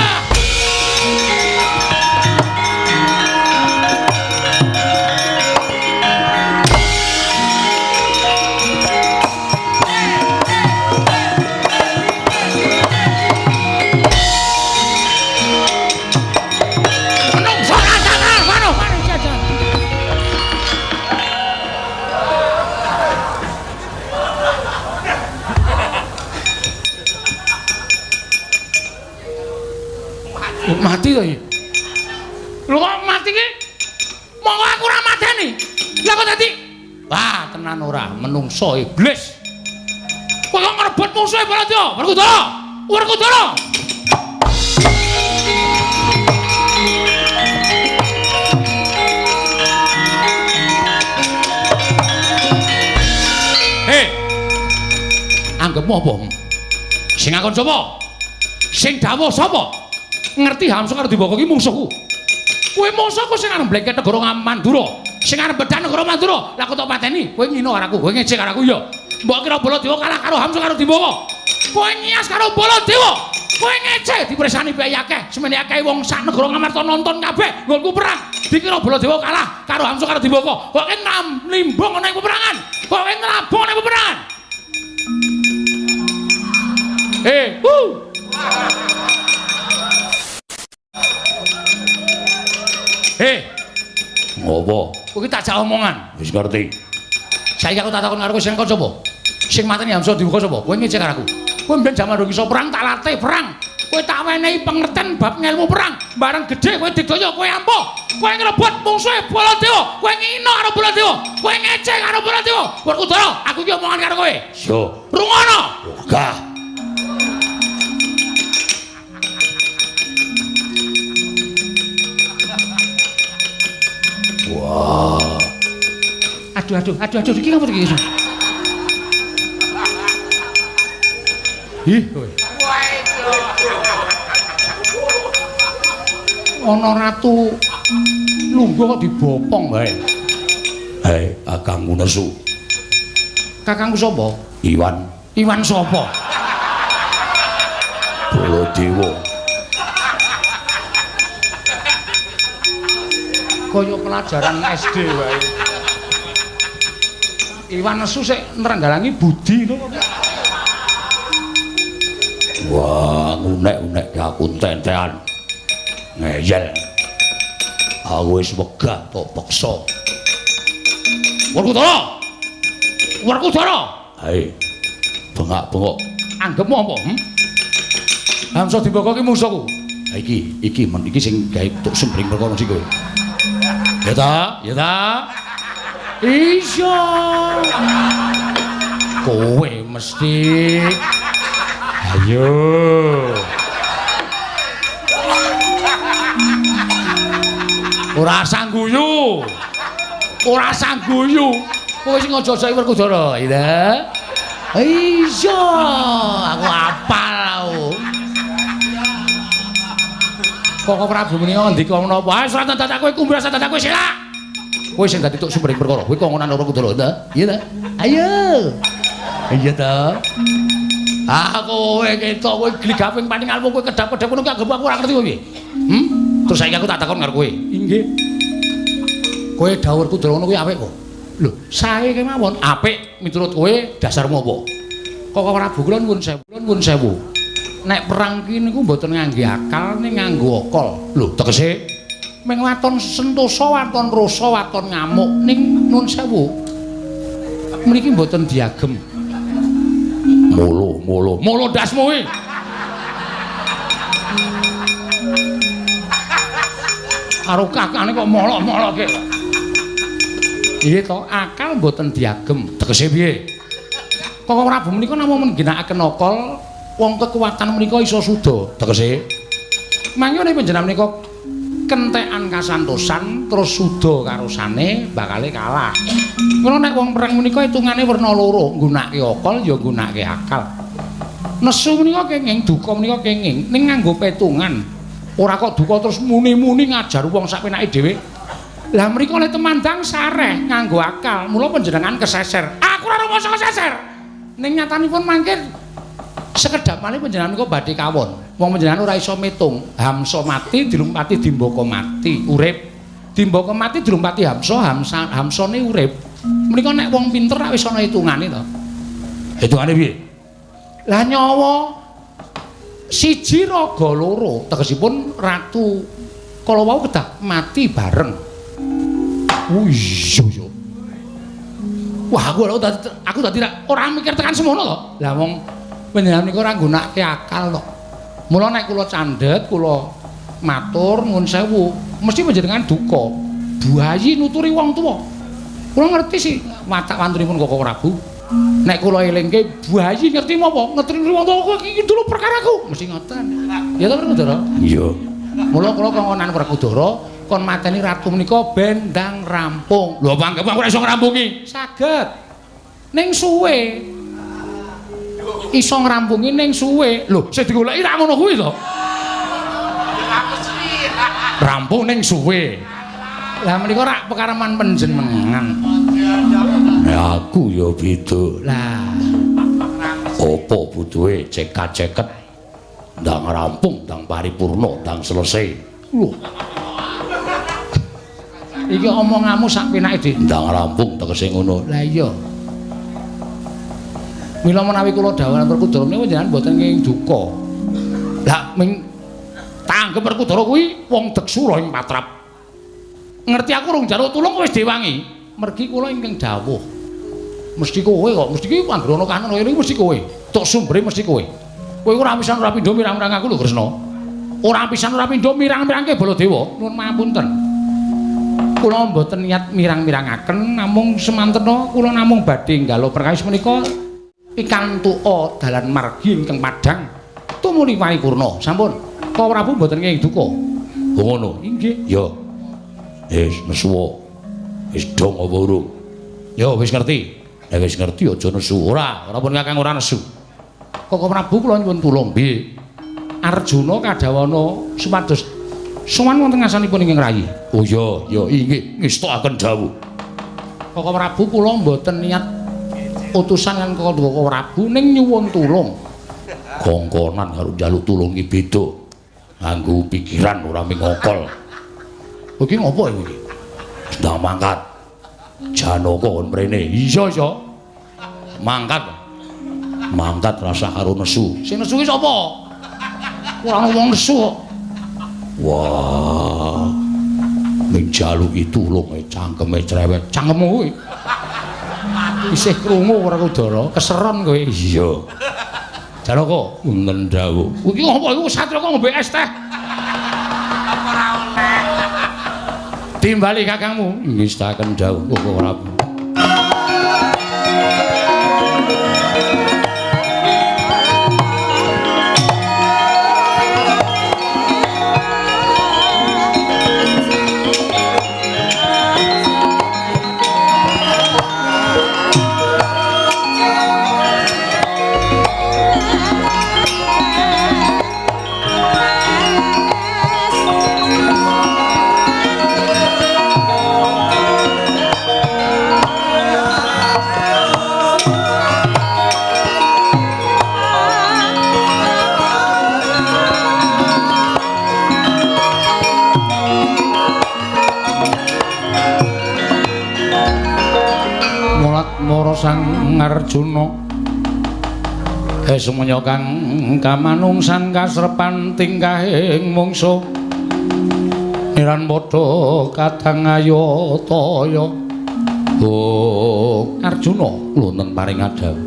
to iki? Lho kok mati iki? Monggo aku ora mateni. Lah kok dadi wah, tenan ora menungso iblis. Kowe kok ngrebut mungsuhe Baladewa? Werkudara! Werkudara! Hei. Anggepmu apa? Sing ngakon sapa? Sing dawuh sapa? Ngerti Hamsa karo Dimbaka iki mungsuhku. Kowe mungsuhku sing arep mblengket negara Mandura, sing arep bedah negara Mandura. Lah kok tok pateni? Kowe ngino karo aku, kowe ngecek karo aku ya. Mbok kira Baladewa kalah karo Hamsa karo Dimbaka. Kowe nyias karo Baladewa. Kowe ngecek dipresani bae akeh, semene akeh wong sak negara Ngamarta nonton kabeh nggonku perang. Dikira Baladewa kalah karo Hamsa karo Dimbaka. Kok nimbong ana ing peperangan. Kok nrabong ana ing peperangan. Ngopo? Kowe iki tak jak omongan. Wis ngerti. Saiki aku tak takon karo kowe sing kon sapa? Sing mateni Hamsa Dimbaka sapa? Kowe ngecek karo aku. Kowe mbiyen jaman durung iso perang tak latih perang. Kowe tak wenehi pengerten bab ngelmu perang. Bareng gedhe kowe digdaya, kowe ampuh. Kowe ngrebut mungsuhe Baladewa, kowe ngino karo Baladewa, kowe ngecek karo Baladewa. Werkudara, aku iki omongan karo kowe. Yo, rungono. Ogah. Wah. Aduh, aduh, aduh, iki ngapa iki? Ih, kowe. Ana ratu lungguh kok dibopong wae. Hei, kakangku nesu. Kakangku sapa? Iwan. Iwan sapa? Baladewa. Kaya pelajaran SD wae. Iwan nesu sik nerenggalangi budi ngono kok. Wah, ngunek-unek aku ententean. Ngeyel. Aku wis wegah tok peksa. Werkudara. Werkudara. Hei. Bengak-bengok. Anggepmu apa? Hamsa Dimbaka ki mungsuhku. Ha iki men iki sing gawe tok sembring perkara sing kowe. Ya ta? Ya ta? Iya. Kowe mesti. Ayo. Ora sangguyu. Ora sangguyu. Kowe sing aja-aja Werkudara, ya. Iya, aku apal aku. Koko Prabu menika ngendika menapa? Ah, surat dadak kowe kumbras dadak kowe selak. Kowe sing dadi tuk sumbering perkara. Kowe kongonan Werkudara, ta? Iya ta? Ayo. Iya ta? Ah, kowe ketok kowe gligaping paningalmu kowe kedap-kedap ngono ki anggepmu aku ora ngerti kowe piye. Terus saiki aku tak takon karo kowe. Inggih. Kowe dawuh Werkudara ngono kuwi apik kok. Lho, sae kemawon apik miturut kowe dasarmu apa? Koko Prabu kula nuwun sewu, nuwun sewu. Nek perang ki niku mboten ngangge akal ning nganggo akal. Lho, tegese ming waton sentosa, waton rasa, waton ngamuk ning nuwun sewu. Mriki mboten diagem. Molo, molo, molo ndasmu kuwi. Karo kakane kok molok-molokke. Piye to? Akal mboten diagem. Tegese piye? Koko Prabu menika namung mengginakaken akal, wong kekuatan menika iso suda. Tegese mangke nek panjenengan menika kentekan kasantosan terus suda karosane bakale kalah. Mula nek wong perang menika hitungane werna loro, nggunakake akal ya nggunakake akal. Nesu menika kenging, duka menika kenging ning nganggo petungan. Ora kok duka terus muni-muni ngajar wong sak penake dhewe. Lah mriko oleh temandang sareh nganggo akal, mula panjenengan keseser. Aku ora rumangsa keseser. Ning nyatanipun mangke sekedhap malih panjenengan menika badhe kawon. Wong panjenengan ora iso mitung. Hamsa mati dilumpati Dimbaka mati, urip. Dimbaka mati dilumpati Hamsa, Hamsane urip. Menika nek wong pinter rak wis ana hitungane to. Hitungane piye? Lah nyawa siji raga loro, tegesipun ratu kala wau kedah mati bareng. Oh iya iya. Wah aku dadi ora mikir tekan semono to. Lah wong panjenengan niku ora nggunakake akal to. Mula nek kula candhet, kula Matur nuwun sewu, mesti panjenengan duka. Buayi nuturi wong tuwa. Kula ngerti sih watak wantunipun Koko Prabu. Nek kula elingke buayi ngerti apa? Ngerti wong tuwa kowe iki dulu perkaraku, mesti ngoten. Ya ta Werkudara? Iya. Mula kula kongkonan Werkudara kon mateni ratu menika ben ndang rampung. Lho panggep aku ora iso ngrampungi. Saged. Ning suwe. Iso ngrampungi ning suwe. Lho, sing digoleki ra ngono kuwi to. Rampung ning suwe. Lah menika rak pekareman panjenengan. Ya aku ya beda. Lah apa butuhe cekat-ceket ndang rampung, ndang paripurna, ndang selesai. Lho. Iki omonganmu sak penake, Dik. Ndang rampung tegese ngono. Lah iya. Mila menawi kula dawuh Werkudara menika panjenengan mboten kenging duka. Lah ming tanggep Werkudara kuwi wong deksura ing patrap. Ngerti aku rung njaluk tulung wis diwangi. Mergi kula ingkang dawuh. Mesti kowe kok, mesti iki anggere ana kahanan kaya ngene mesti kowe. Tok sumbere mesti kowe. Kowe ora pisan ora pindho mirang-mirang aku lho Kresna. Ora pisan ora pindho mirang-mirangke Baladewa. Nuwun mapunten. Kula mboten niat mirang-mirangaken namung semantena kula namung badhe nggalo perkawis menika pikantuka dalan margi ingkang padhang tumuli paripurna. Sampun. Koko Prabu mboten kenging duka. Oh ngono. Inggih. Ya. Wis nesu. Wis dong apa urung? Ya wis ngerti. Nek wis ngerti aja nesu. Ora, ora pun Kakang ora nesu. Koko Prabu kula nyuwun tulung. Piye? Arjuna kadhawana supados sowan wonten ngasanipun ingkang rayi. Oh iya, ya inggih ngestokaken dawuh. Koko Prabu kula mboten niat utusan kan Koko Prabu ning nyuwun tulung. Kongkonan karo njaluk tulung iki beda. Nganggo pikiran ora mung ngokol. Iki ngopo iki? Ndang mangkat. Janaka kon mrene. Iya, iya. Mangkat. Mangkat rasa karo nesu. Sing nesu ki sapa? Ora ana wong nesu kok. Wah. Ning jaluki tulung cangkeme cerewet. Cangkemmu kuwi. Isih krungu Werkudara, keseron kowe. Iya. Janaka wonten dawuh. Iki ngopo iku satraka ngombe es teh? Apa ora oleh? Timbali kakangmu. Ngestaken dawuh Koko Prabu. Sang Arjuna semuanya kang kamanungsan kasrepan tingkahing mungsuh niran padha kadang ayataya. Oh Arjuna wonten paring adhawuh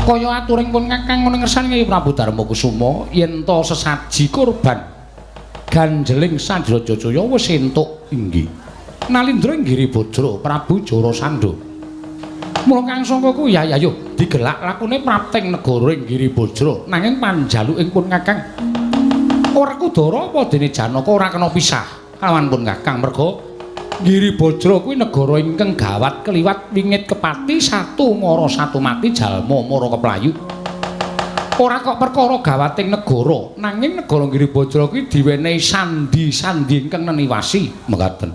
kaya aturing pun kakang ngono ngersani Kyai Prabu Darmakusuma yen ta sesaji korban ganjeling Sandra Jajaya wis entuk inggih Nalindra ing Giribajra Prabu Jarasandha. Mula kang sangka kuwi ya ayo digelak lakune prapting negara ing Giribajra nanging panjaluking pun kakang Werkudara apa dene Janaka ora kena pisah kalawan pun kakang merga Giribajra kuwi negara ingkang gawat keliwat wingit kepati satu mara satu mati jalma mara keplayu. Ora kok perkara gawating negara nanging negara Giribajra kuwi diwenehi sandi-sandi ingkang neniwasi mekaten.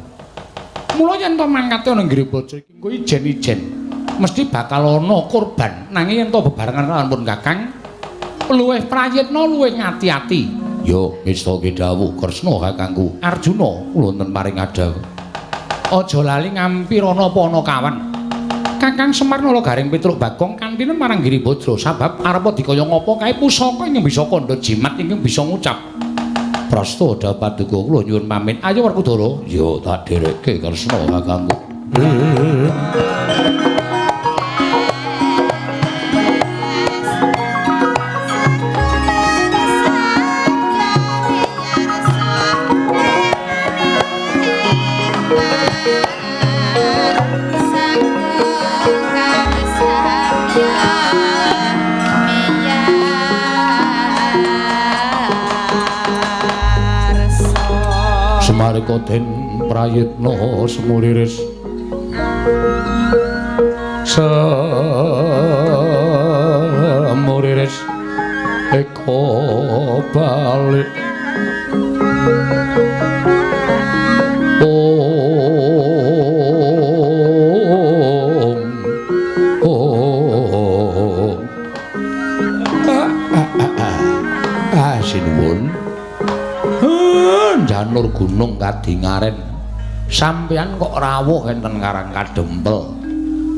Mula yen to mangkate ana Giribajra iki engko ijen-ijen mesti bakal ana korban nanging yen to bebarengan kalawan pun kakang luwih prayitna luwih ngati-ati. Yo ngestoke dawuh Kresna kakangku Arjuna wonten paring adhawuh. Aja lali ngampirana panakawan. Kakang Semar Nala Gareng Petruk Bagong kantinen marang Giribajra sabab arepa dikaya ngapa kae pusaka ingkang bisa kandha jimat ingkang bisa ngucap. Prasta dapaduka kula nyuwun pamit. Ayo Werkudara. Yo tak dherekke Kresna kakangku. Semarika den prayitna semuriris semuriris eka balik. Om om sinuwun. Janur gunung kadingaren sampeyan kok rawuh enten Karang Kadempel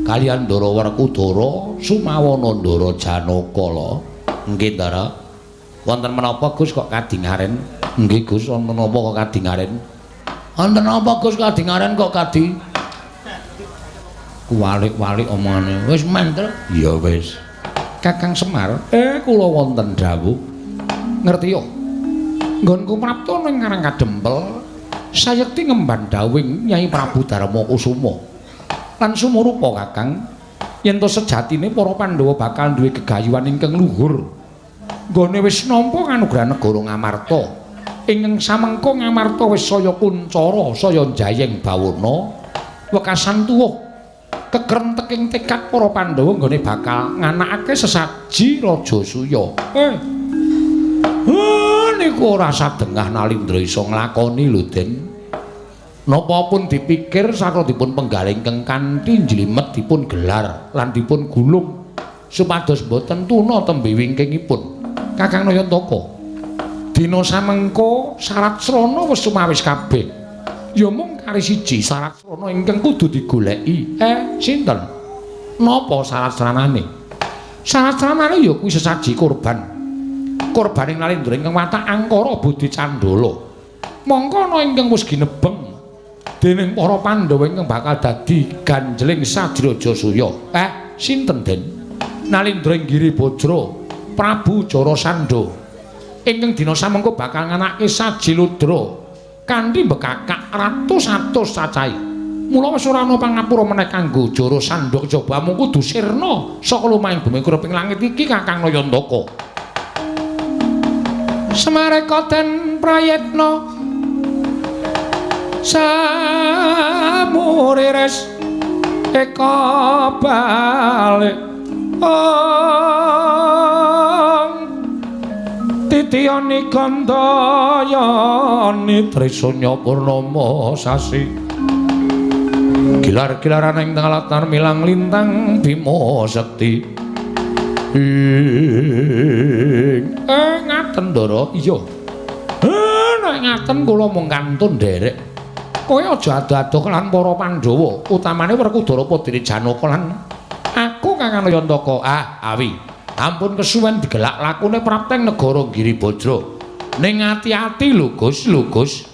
kaliyan Ndara Werkudara Sumawana Ndara Janaka lho. Nggih Ndara, wonten menapa Gus kok kadingaren? Nggih Gus, wonten napa kok kadingaren? Wonten napa Gus kadingaren kok kadi kuwalik-walik omongane. Wis mentel. Ya wis. Kakang Semar, kula wonten dawuh. Ngerti yo. Nggonku prapta ning Karang Kadempel sayekti ngemban dawuhing Nyai Prabu Darma Kusuma. Lan sumurupa Kakang, yen to sejatine para Pandhawa bakal duwe gegayuhan ingkang luhur. Nggone wis nampa kanugrahan negara Ngamarta. Ingkang samengko Ngamarta wis saya kuncara, saya jayeng bawana, wekasan tuwuh kekrenteking tekad para Pandhawa nggone bakal nganakake sesaji Raja Suya. Niku ora sadengah Nalindra iso nglakoni lho Den. Napa pun dipikir sakra dipun penggalih ingkang kanthi njlimet dipun gelar lan dipun gulung supados boten tuna tembe wingkingipun. Kakang Nayantaka, dina samengko syarat srana wis sumawis kabeh. Ya mung kari siji syarat srana ingkang kudu digoleki. Sinten? Napa syarat sranane? Syarat sranane ya kuwi sesaji kurban. Korbaning Nalindra ingkang watak angkara budi candala. Mongko ana ingkang wis ginebeng dening para Pandhawa ingkang bakal dadi ganjeling Sajraja Suya. Sinten Den? Nalindra ing Giribajra, Prabu Jarasandha. Ingkang dina samengko bakal nganake saji ludra kanthi mbekakak ratus-atus cacahe. Mula wis ora ana pangapura meneh kanggo Jarasandha kejaba mung kudu sirna saka lumahing bumi kureping langit iki Kakang Nayantaka. Semareka den prayitna samuriris eka balik. Ong titiyani gandayani trisunya purnama sasi gilar-gilaran ing tengah latar milang lintang bima sekti. Ngaten Ndara. Iya. Nek ngaten kula mung kantun nderek. Kowe aja ado-ado lan para Pandhawa, utamane Werkudara Padene Janaka lan aku Kakang Nayantaka. Awi. Ampun kesuwen digelak lakune prapteng negara Giribajra. Ning ati-ati lho Gus, lho Gus.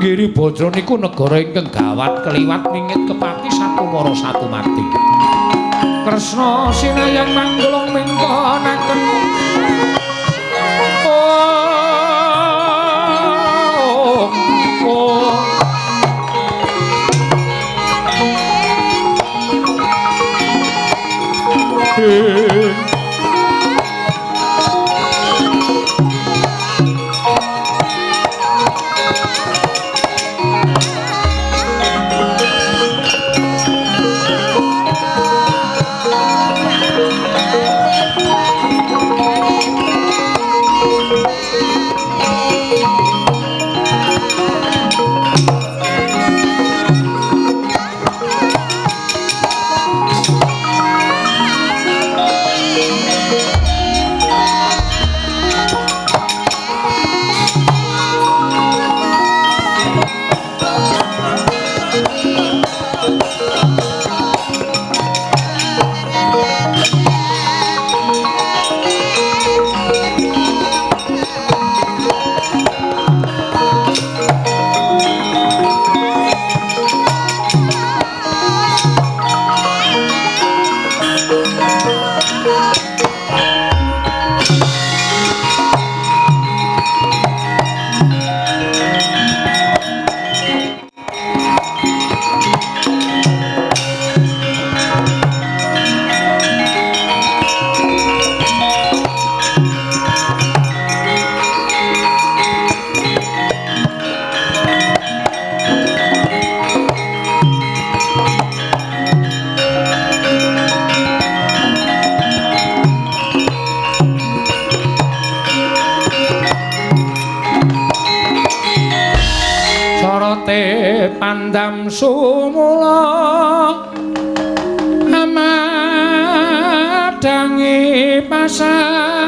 Giribajra niku negara ingkang gawat keliwat mingit kepati satu mara satu mati. Kresna sinayang manggulung mingkonaken. Oh, oh. Pete pandam sumula amadangi pasareyan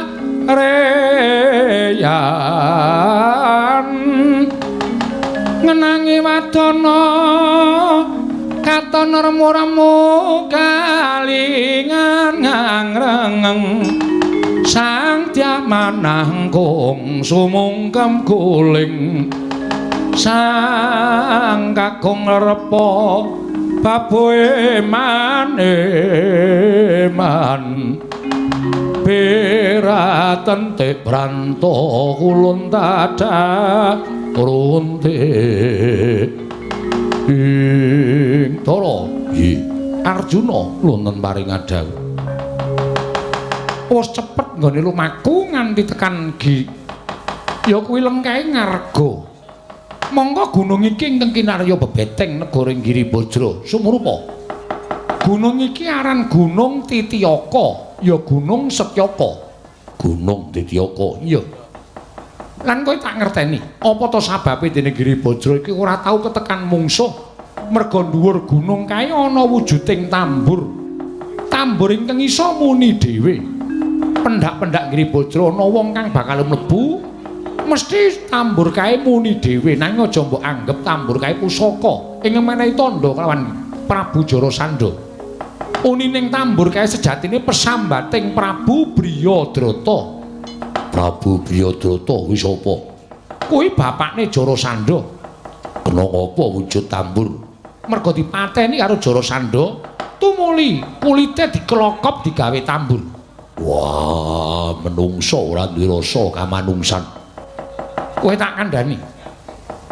ngenangi wadana katon remu-remu kalingan ngangrengeng sang diamanangkung sumungkem guling sang kakung repa baboe maneman beraten te branto kulun tada runte ing Tara. Nggih Arjuna wonten paring dawuh. Wis cepet nggone lumaku nganti tekan gi ya kuwi lengkahe ngarga. Monggo gunung iki ingkang kinarya bebeteng negara Giribajra sumurupa. Gunung iki aran Gunung Titiyaka, ya Gunung Setyaka. Gunung Titiyaka, iya. Lan kowe tak ngerteni, apa to sababe dene Giribajra iki ora tau ketekan mungsuh? Merga dhuwur gunung kae ana wujuding tambur. Tambur ingkang iso muni dhewe. Pendak-pendak Giribajra ana wong kang bakal mlebu mesti tambur kae muni dhewe, nanging aja mbok anggep tambur kae pusaka ing menehi tandha kelawan Prabu Jarasandha. Unining tambur kae sejatine pesambating Prabu Briyadrata. Prabu Briyadrata kuwi sapa? Kuwi bapakne Jarasandha. Kena apa wujud tambur? Merga dipateni karo Jarasandha, tumuli kulite diklokop digawe tambur. Wah, menungsa ora duwe rasa kamanungsan. Kowe tak kandhani.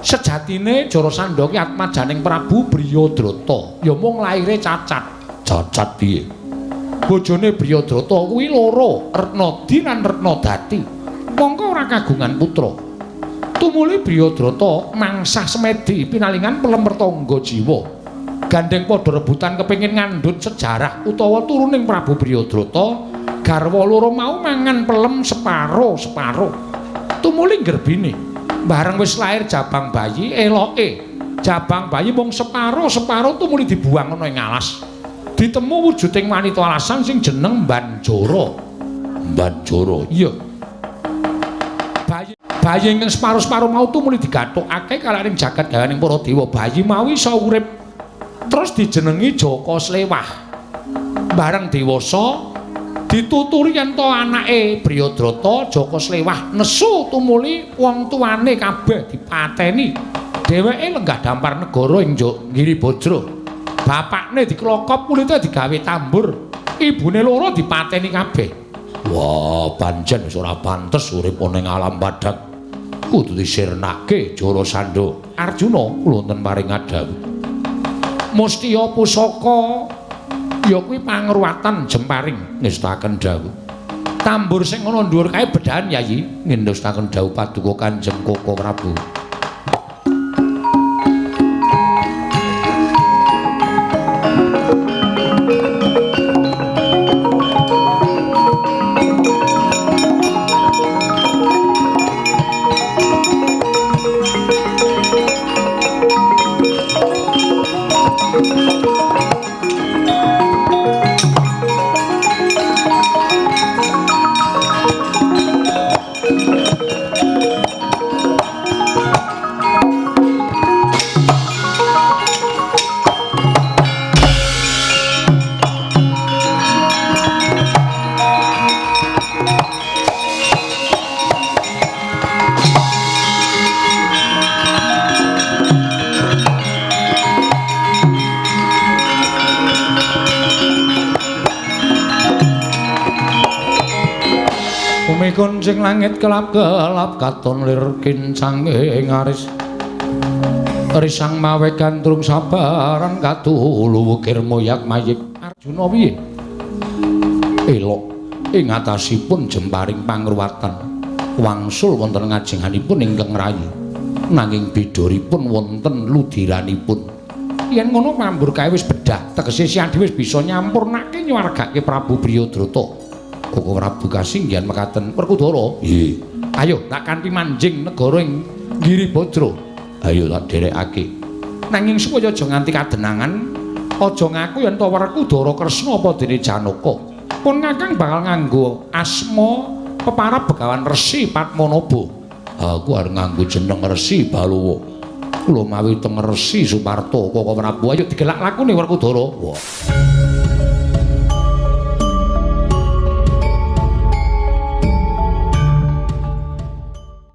Sejatine Jarasandha ki atmajaning Prabu Briyadrata, ya mung laire cacat. Cacat piye? Bojone Briyadrata kuwi loro, Retnadi lan Retnadati. Mongko ora kagungan putra. Tumuli Briyadrata mangsah semedi pinalingan pelem mertangga jiwa. Gandeng padha rebutan kepengin ngandhut sejarah utawa turuning Prabu Briyadrata, garwa loro mau mangan pelem separo-separo. Tumuli nggerbine bareng wis lair jabang bayi eloke jabang bayi mung separo-separo tumuli dibuang ana ing alas. Ditemu wujuding wanita alasan sing jeneng Banjara. Banjara, iya. Bayi ingkang separo-separo mau tumuli digathukake kalaring jagat gawaning para dewa. Bayi mau iso urip terus dijenengi Jaka Slewah. Bareng dewasa dituturi yen to anake Briyadrata Jaka Slewah nesu tumuli wong tuane kabeh dipateni. Dheweke lenggah dampar negara ing Giribajra. Bapakne diklokop kulite digawe tambur. Ibune loro dipateni kabeh. Wah, pancen wis ora pantes urip ana ing alam padhang. Kudu disirnake Jarasandha. Arjuna wonten paring dawuh. Mustiya pusaka ya kuwi pangruwatan jemparing ngestaken dawuh. Tambur sing ana dhuwur kae bedhahan Yayi ngendostaken dawuh paduka Kanjeng Koko Prabu. Kuncing langit kelap-kelap katon lir kincange ngaris risang mawe gandrung sabaran katulu wukir moyak mayik. Arjuna piye? Elok ing atasipun jemparing pangruwatan wangsul wonten ngajenganipun ingkang rayi, nanging bidoripun wonten ludiranipun. Yen ngono pambur kae wis bedah, tegese Siadi wis bisa nyampurnake nyuwargake Prabu Briyadrata. Koko Prabu kasinggihan mekaten Werkudara. Nggih. Ayo tak kanthi manjing negara ing Giribajra. Ayo tak dherekake. Nanging supaya aja nganti kadenangan, aja ngaku yen to Werkudara Kresna apa dene Janaka. Pun Kakang bakal nganggo asma peparab Begawan Resi Padmanaba. Aku arep nganggo jeneng Resi Balawa. Kula mawi teng Resi Sumarta Koko Prabu. Ayo digelak lakune, Werkudara. Wah.